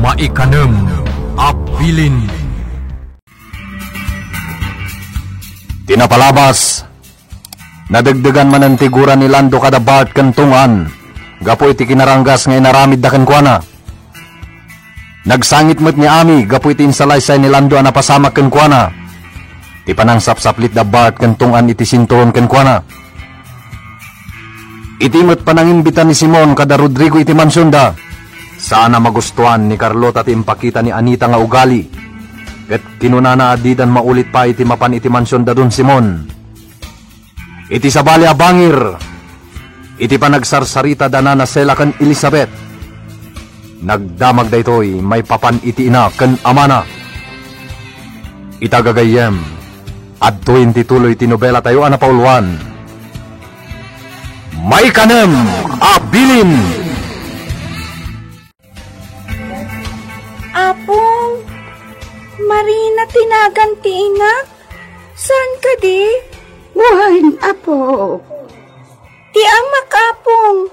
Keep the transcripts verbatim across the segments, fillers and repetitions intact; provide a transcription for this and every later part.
Maikanem a bilin. Ti napalabas, nadegdegan manen ti gura ni Lando kada Bart ken Tong-an gapu iti kinaranggas nga inaramidda kenkuana. Nagsangit met ni Ami gapu iti insalaysay ni Lando a napasamak kenkuana. Ti panangsapsaplitda Bart ken Tong-an iti sinturon kenkuana. Iti met panangimbita ni Simon kada Rodrigo iti mansionda, saan a magustuan ni Carlota ti impakita ni Anita nga ugali, ket kinunana a didan maulit pay iti mapan iti mansion da Don Simon. Iti sabali a bangir, iti panagsarsarita da Nana Sela ken Elizabeth, nagdamag daytoy maipapan iti ina ken amana. Ita gagayyem, adtoyen ti tuloy ti nobela tayo a napauluan. Maikanem a bilin. Apong, Marina ti nagan ti inak? Saan kadi? Wen, Apo. Ti amak, Apong.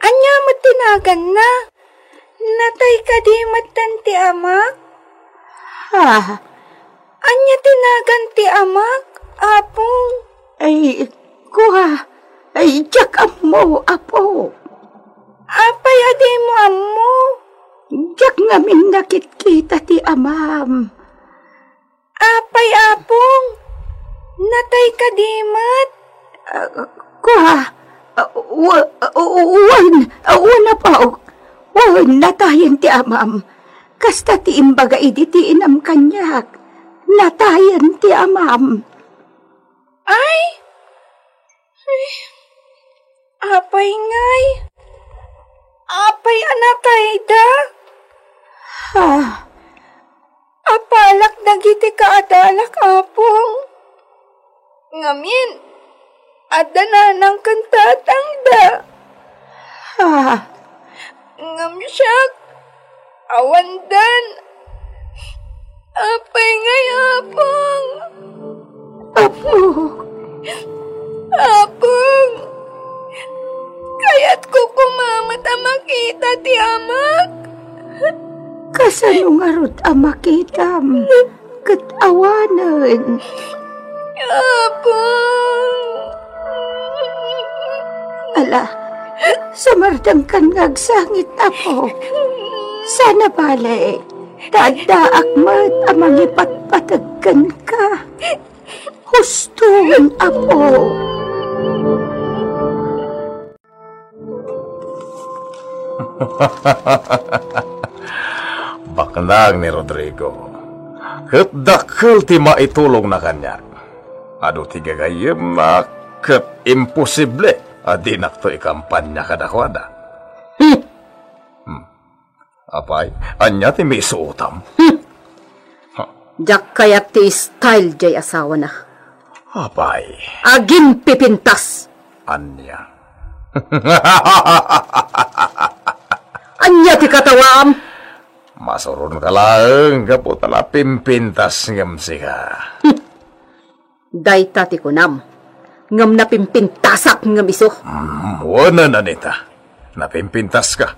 Ania met ti naganna? Natay kadi metten ti amak? Ha? Ania ti nagan ti amak, Apong? Ay, kua, ay, diak ammo, Apo. Apay a dimo ammo? Diak ngamin nakitkita ti amam. Apay, Apong? Natay kadi met? Ah, kua, ah, wa-, ah, wen, ah, wen, Apo. Wen, natayen ti amam. Kasta ti imbaga idi ti inam kaniak. Natayen ti amam. Ay! Ay, apay ngay? Apay a natayda? Ha? Apalak dagiti kaadalak, Apong. Ngamin, adda nanang ken tatangda. Ha? Ngem siak, awandan. Apay ngay, Apong? Apo. Apong, kayatko koma met a makita ti amak. Kasano ngarud a makitam ket awanen? Apong. Ala, sumardengkan nga agsangit, Apo. Saan a bale, ta addaak met a mangipatpateg kenka. Husto, Apo. Baknang ni Rodrigo, ket dakkel ti maitulongna kaniak. Adu ti gagayyemna, ket imposible a dinakto ikampanya kadakuada. Hmm. Hmm. Apay, ania ti maisuotam? Hmm. Ha? Diak kayat ti style jay asawana. Apay. Agimpipintas. Ania? Ania ti katawaam? Masuronka laeng gapu ta napimpintas ngem sika. Hmm. Dayta ti kunam, ngem napimpintasak ngem isu. Mm, wen, Anita, napimpintaska.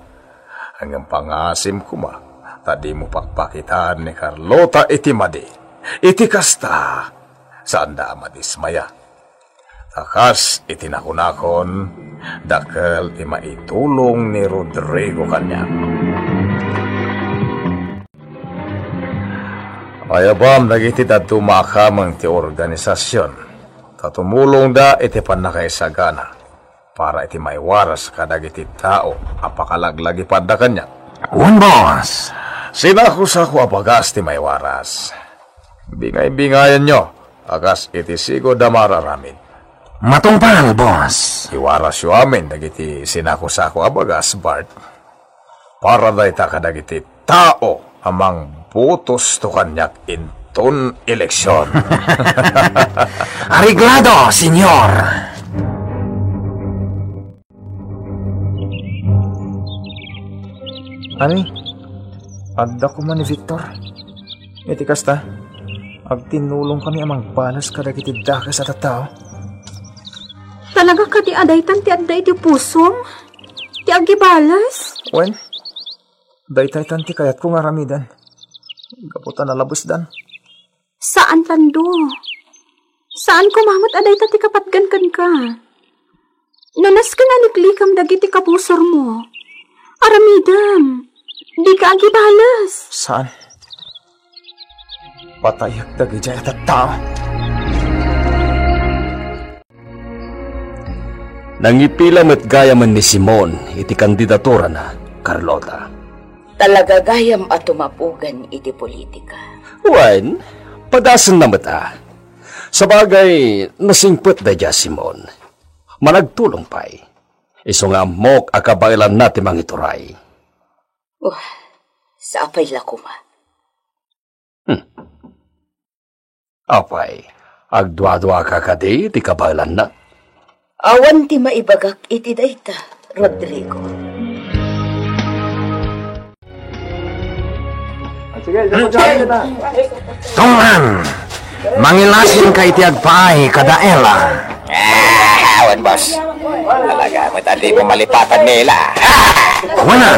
Ngem pangasim koma ta dimo pakpakitaan ni Carlota iti madi. Iti kasta, saanda a madismaya. Ta kas iti nakunakon, dakkel ti maitulong ni Rodrigo kaniak. Ayabam dagiti dadduma a kameng ti organisasion ta tumulongda iti pannakaisagana para iti maiwaras kadagiti tao a pakalaglagipanda kaniak. Wen, boss. Sinako-sako a bagas ti maiwaras. Bingay-bingayanyo a kas iti sigud a mararamid. Matungpal, boss. Iwarasyo amin dagiti sinako-sako a bagas, Bart. Para dayta kadagiti tao a mangbotosto kaniak inton eleksion. Areglado, senyor. Ani, adda koma ni Victor. Iti kasta, agtinnulongkami a mangbalas kadagiti dakes a tattao. Talaga kadi a daytan ti adda iti pusom? Ti agibalas? Wen, Daytaytan ti kayatko nga aramiden. Gapu ta nalabesdan. Saan, Lando. Saan koma met a dayta ti kapatgan kenka. No nasken a liklikam dagiti kabusormo, aramidem. Dika agibales. Saan. Patayek dagidiay a tattao. Nangipila met gayamen ni Simon iti kandidaturana, Carlota. Talaga gayam a tumapugan iti politika. Wen, padasenna met a. Sabagay, nasingpet daydiay a Simon. Managtulong pay. Isu nga ammok a kabaelanna ti mangituray. Oh, sapay la koma. Hmm. Apay, agduaduaka kadi ti kabaelanna? Awan ti maibagak iti dayta, Rodrigo. Tong-an, mangilasinka iti agpaay kada Ella. Ah, awan, boss. Talaga met a dimo malipatan ni Ella. Ah! Wen a,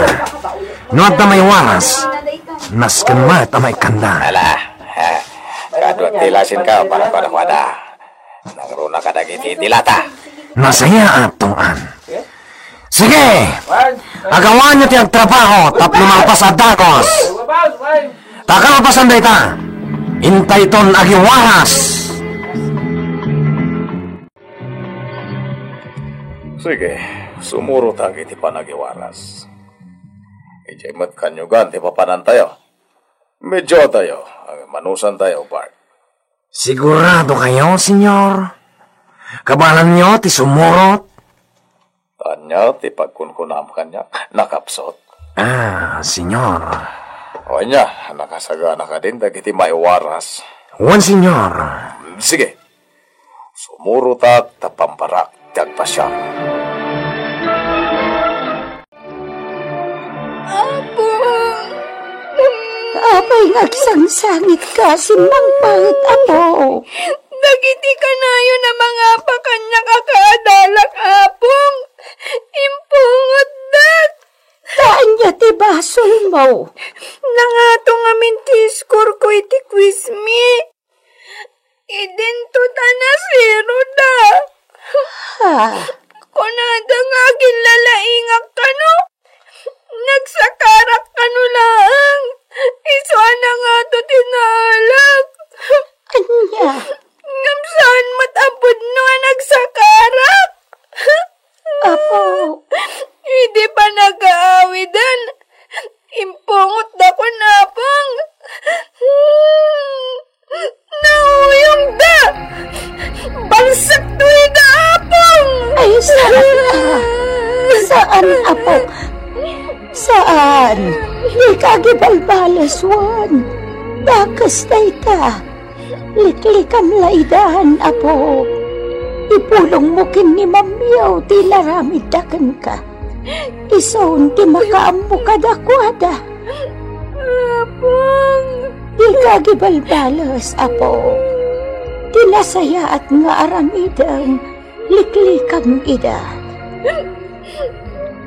no adda maiwaras, nasken met a maikkanda. Ala, ha, kadu ti lasinka para kadakuada. Nangruna kadagiti dilata. Nasayaat, Tong-an. Sige! Agawanyo ti agtrabaho tapno malpas a dakes. Ta kalpasan dayta, intayton agiwaras. Sige, sumurotak iti panagiwaras. Idiay met kaniugan ti papanantayo. Medyo tayo, manusantayo, Bart. Sigurado kayo, Senyor? Kabaelanyo ti sumurot? Ania ti pagkunkunam kaniak, nakapsut? Ah, Senyor. O ania, nakasagana kadin dagiti maiwaras? Wen, Senyor. Sige. Sumurotak ta pambarak ti agpasiar. Apo! Apay nga agsangsangitka, simmangpet, Apo? Dagiti kanayon a mangapa kaniak a kaadalak, Apong, impungotdak. Ta ania ti basolmo? Nangato ngamin ti score ko iti quiz mi. Idinto ta naseroda. Ha? Kunada nga aginlalaingak kano? Nagsakarak kano laeng? Isu a nangato ti naalak. Ania? Ngem saan met a pudno a nagsakarak. Apo. Idi panagaawiden, impungotdakon, Apong. Nauyongda! Balsekto ida, Apong! Ay, saan a. Saan, Apo. Saan. Dika agibalbales, Juan. Dakes dayta. Liklikam la idan, Apo. Ipulongmo ken ni Mamiaw ti inaramidda kenka. Isun ti makaammo kadakuada. Apong! Dika agibalbales, Apo. Ti nasayaat nga aramidem, liklikam ida.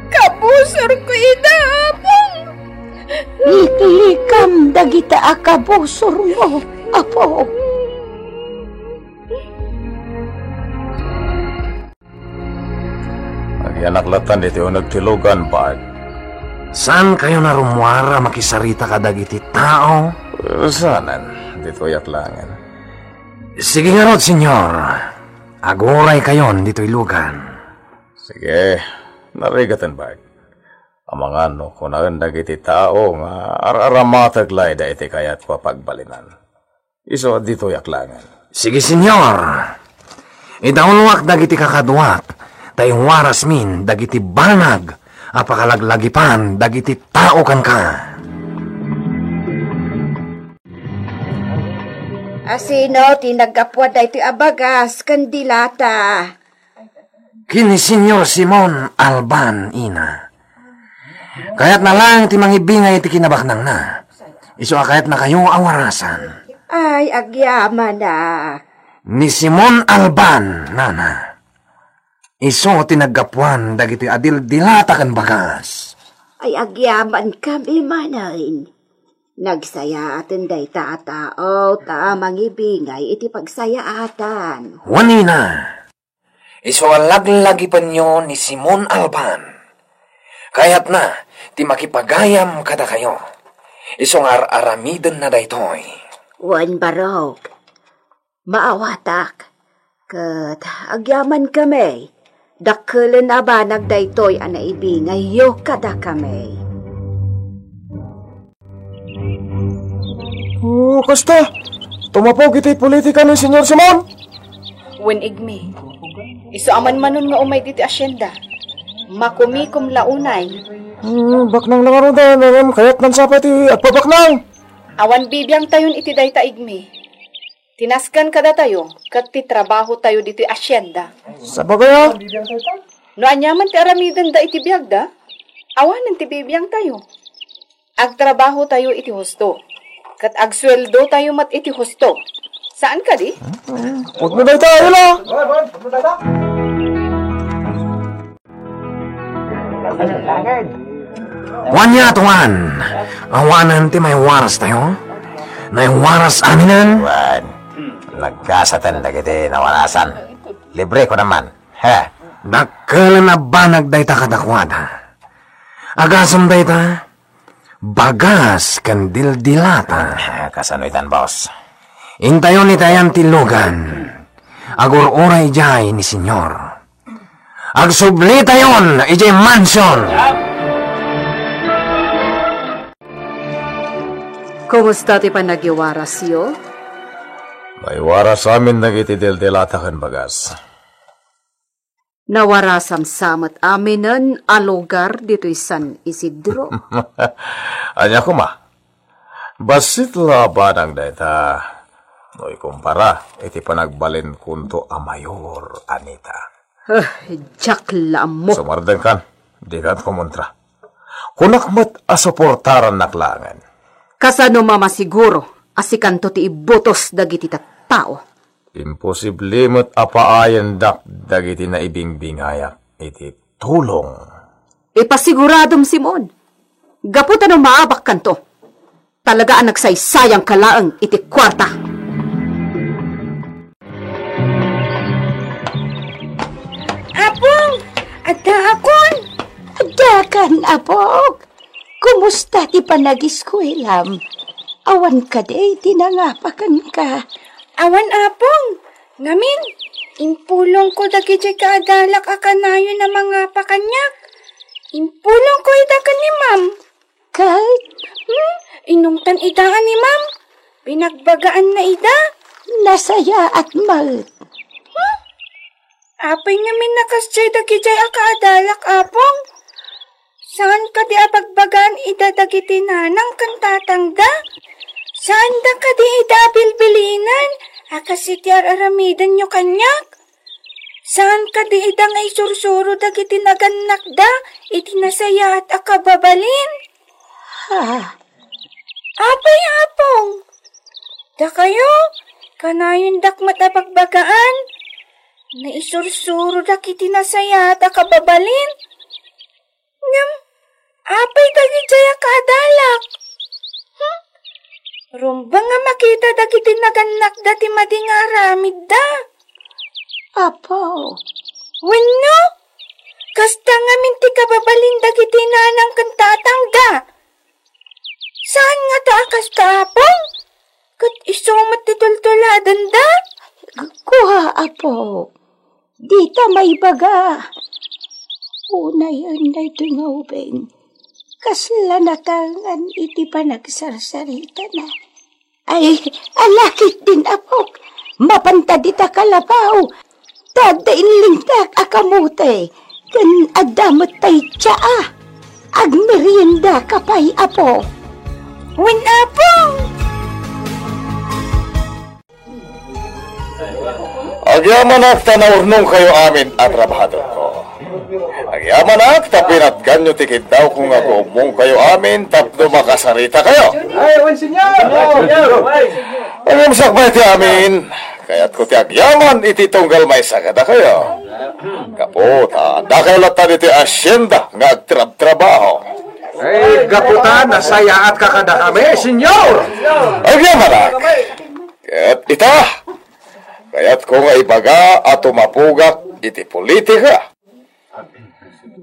Kabusorko ida, Apong! Liklikam dagita a kabusormo, Apo. Agianak latta ditoy uneg ti lugan, Bart. Saan kayo narummuar a makisarita kadagiti tao? Saanen, ditoyak laengen. Sige ngarud, Senyor. Aguray kayon ditoy lugan. Sige, narigaten, Bart. Amangan no kunaen dagiti tao nga ar-aramatek la ida iti kayatko a pagbalinan. Isu a ditoyak laengen. Sige, Senyor. Idauluak dagiti kakaduak, ta iwarasmin dagiti banag a pakalaglagipan dagiti tao kenka. Asino ti naggapuan daytoy a bagas ken dilata? Ken ni Senyor Simon Alban, ina. Kayatna laeng ti mangibingay iti kinabaknangna. Isu a kayatnakayo a warasan. Ay, agyamanak. Ni Simon Alban, nana. Isu ti naggapuan dagiti a dildilata ken bagas. ay agyamankami manen. Nagsayaaten dayta a tao ta mangibingay iti pagsayaatan. Wen nina, isu a laglagipenyo ni Simon Alban. Kayatna ti makipagayam kadakayo. Isu nga ar-aramidenna daytoy. Wen, barok. Maawatak, ket agyamankami. Dakkelen a banag daytoy a naibingayyo kadakami. Oh, kasta, tumapog iti politika ni Señor Simon. Wen, Igmi. Isu a manmanon nga umay ditoy asienda. Makumikom la unay. Hmm, baknang la ngaruden, ngem kayatnan sa pay ti agpabaknang. Awan bibiangtayon iti dayta, Igmi. Ti nasken kadatayo ket ti trabahotayo ditoy asienda. Sabagay a. No aniaman ti aramidenda iti biagda, awanen ti bibiangtayo. Agtrabahotayo iti husto, ket agsueldotayo met iti husto. Saan kadi? Pudno dayta, Ella. Wen, nia tuan, awanen ti maiwaras tayo? Naiwaras aminen? Wen, nagkasaten dagiti nawarasan. Libre ko naman. He. Dakkelen a banag dayta kadakuada. Agasem dayta, bagas ken dildilata. Kasano itan, boss? Intayon iti ayan ti lugan. Agur-uray idiay ni Señor. Agsublitayon idiay mansion. Kumusta ti panagiwarasyo? Maiwaras amin dagiti dildilata ken bagas. Nawarasam sa met aminen a lugar ditoy San Isidro. Ania koma? Bassit la a banag dayta no ikumpara iti panagbalinkonto a mayor, Anita. Eh, diak la ammo. Sumardengkan, dikan kumontra. Kunak met a suportarannak laengen. Kasano mamasiguro a sikanto ti ibutos dagiti tattao? Imposible met a paayendak dagiti naibingbingayak iti tulong. Ipasiguradom, Simon, gapu ta no maabakkanto, talaga a nagsaysayangka laeng iti kuarta. Apong! Addaakon! Addakan, Apok! Kumusta ti panagiskuelam? Awan kadi ti nangapa kenka? Awan, Apong. Ngamin, impulongko dagidiay kaadalak a kanayon a mangapa kaniak. Impulongko ida ken ni Ma'am. Ket? Hmm? Inungtan ida ken ni Ma'am. Binagbagaanna ida. Nasayaat met. Hmm? Apay ngamin a kasdiay dagidiay a kaadalak, Apong? Saan kadi a bagbagaan ida dagiti nanang ken tatangda? Saanda kadi ida a bilbilinen a kas iti ar-aramidenyo kaniak? Saan kadi ida nga isursuro dagiti nagannakda iti nasayaat a kababalin? Ha? Apay, Apong? Dakayo, kanayondak met a bagbagaan. Naisursurodak iti nasayaat a kababalin. Ngem, apay dagidiay a kaadalak? Hmm? Rumbeng a makita dagiti nagannakda ti madi nga aramidda. Apo. Wenno, kasta ngamin ti kababalin dagiti nanang ken tatangda. Saan ngata a kasta, Apong? Ket isu met ti tultuladenda? Kua, Apo. Dita maibaga. Unayen daytoy nga ubing. Kasla natangan iti panagsarsarita na. Ay, alakit din, Apok. Mapanta dita kalabaw. Ta adda inlingtak a kamote. Ken adda met tay tsaa. Agmerienda ka pay, Apo. Wen, Apo! Agyamanak ta naurnongkayo amin a trabahadorko. Agyamanak ta pinatganyo ti kiddawko nga guummongkayo amin tapno makasaritakayo. Ay, wen, Señor! Ngem sakbay ti amin, kayatko ti agyaman iti tunggal maysa kadakayo. Gapu ta dakayo latta ditoy asienda nga agtrabtrabaho. Ay, gapu ta, nasayaatka kadakami, Senyor! Agyamanak! Ket ita, kayatko nga ibaga a tumapugak iti politika.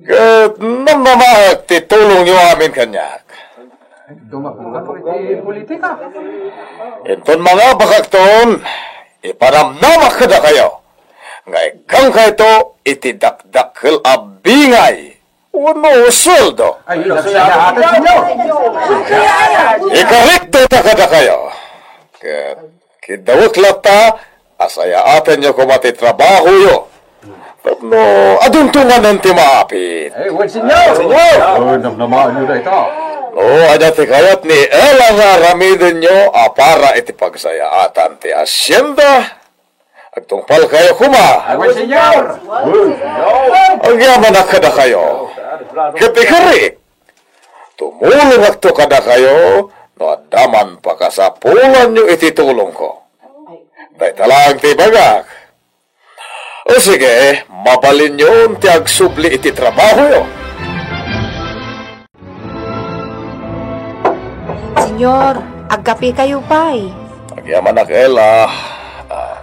Ket namnamaek ti tulongyo amin kaniak. Tumapugak iti politika? Inton mangabakakton, ipanamnamak kadakayo nga ikkangkayto iti dakdakkel a bingay wenno sueldo. Ay, nasayaaten, Senyor. Ikarikto ta kadakayo. Ket kidawek latta a sayaatenyo koma ti trabahoyo. Tapno adunto manen ti maapit. Ay, wen, Senyor. Senyor. Oh, namnamaenyo dayta. No, ania ti kayat ni Ella nga aramidenyo a para iti pagsayaatan ti hacienda? Agtungpalkayo koma. Awan, Senyor. Agyamanak kadakayo. Ket ikarik, tumulongakto kadakayo no adda man pakasapulanyo iti tulongko. Dayta laeng ti ibagak. O sige, mabalinyon ti agsubli iti trabahoyo. Senyor, agkapekayo pay. Agyamanak, Ella. Ah.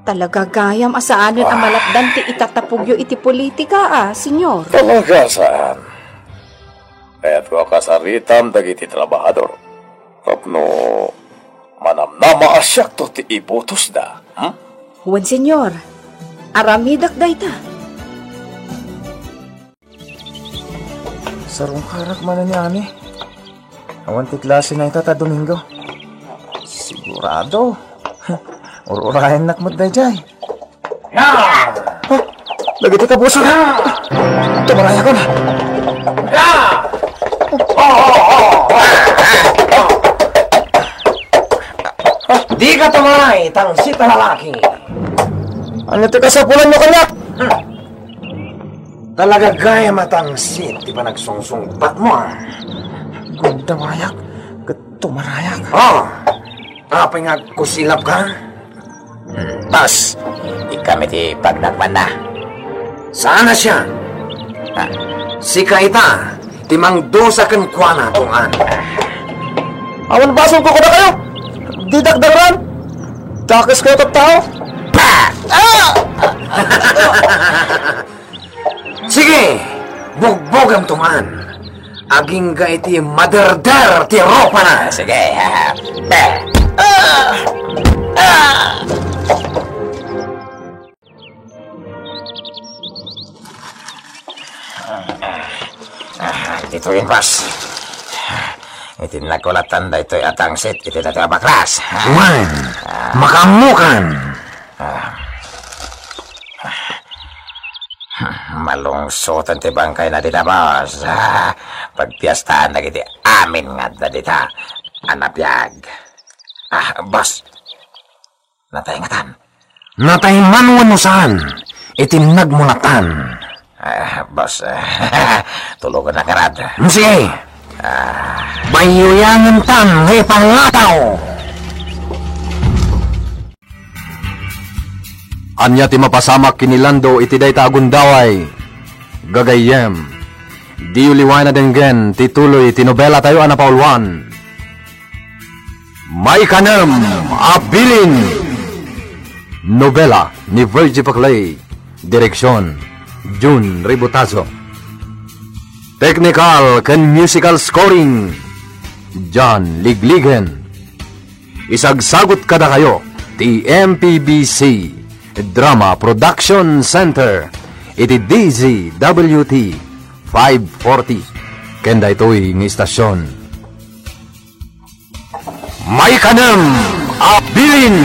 Talaga gayam a saanen a malapdan ti itatapogyo iti politika, a, Senyor. Talaga saan. Kayatko a kasaritam dagiti trabahador. Tapno manamnama a siakto ti ibutosda. Hmm? Wen, Senyor. Aramidek dayta. Sarungkarak manen ni Ani. Awan ti klase na ita ta Domingo. Sigurado. Ur-urayennak met daydiay. Ah! Dagiti kabuasan. Tumaray ako na. Dika tumaray, tangsit a lalaki. Ania ti kasapulanyo kaniak? Talaga gayam a tangsit ti panagsungsungpatmo, a. Gundamayak ket tumarayak. Oh, apay nga agkusilapka? Hmm, boss, ikkami ti pagdakmanna. Saan a siak? Ah. Sika ita ti mangdusa kenkuana, Tong-an. Awan basolko kadakayo. Didak dagran. Dakes kayo tattao. Ah! Sige, bugbogam, Tong-an. Agingga iti maderder ti rupana. Sige. Ah! Ah! Ah, ditoy, boss. Iti nakulatan daytoy a tangsit iti daytoy a baklas. Wen, makaammokan. Ah. Malungsoten ti bangkayna dita, boss. Ah, pagpiestaan dagiti amin nga adda dita a nabiag. Ah, boss. Natay ngatan. Natay man wenno saan, iti nagmulatan. Ah, boss, ah, tulogen a karad. Sige. Ah. Bayuyangentan nga ipangataw. Ania ti mapasamak ken ni Lando iti dayta a gundaway? Gagayyem, diyo liwayan a denggen ti tuloy ti nobelatayo a napauluan. Maikanem a Bilin. Nobela ni Virgie Paclay. Direksion, Jun Ributazo. Technical ken musical scoring, John Ligligen. Isagsagut kadakayo ti M P B C Drama Production Center iti D Z W T five forty ken daytoy nga istasyon. Maikanem a Bilin.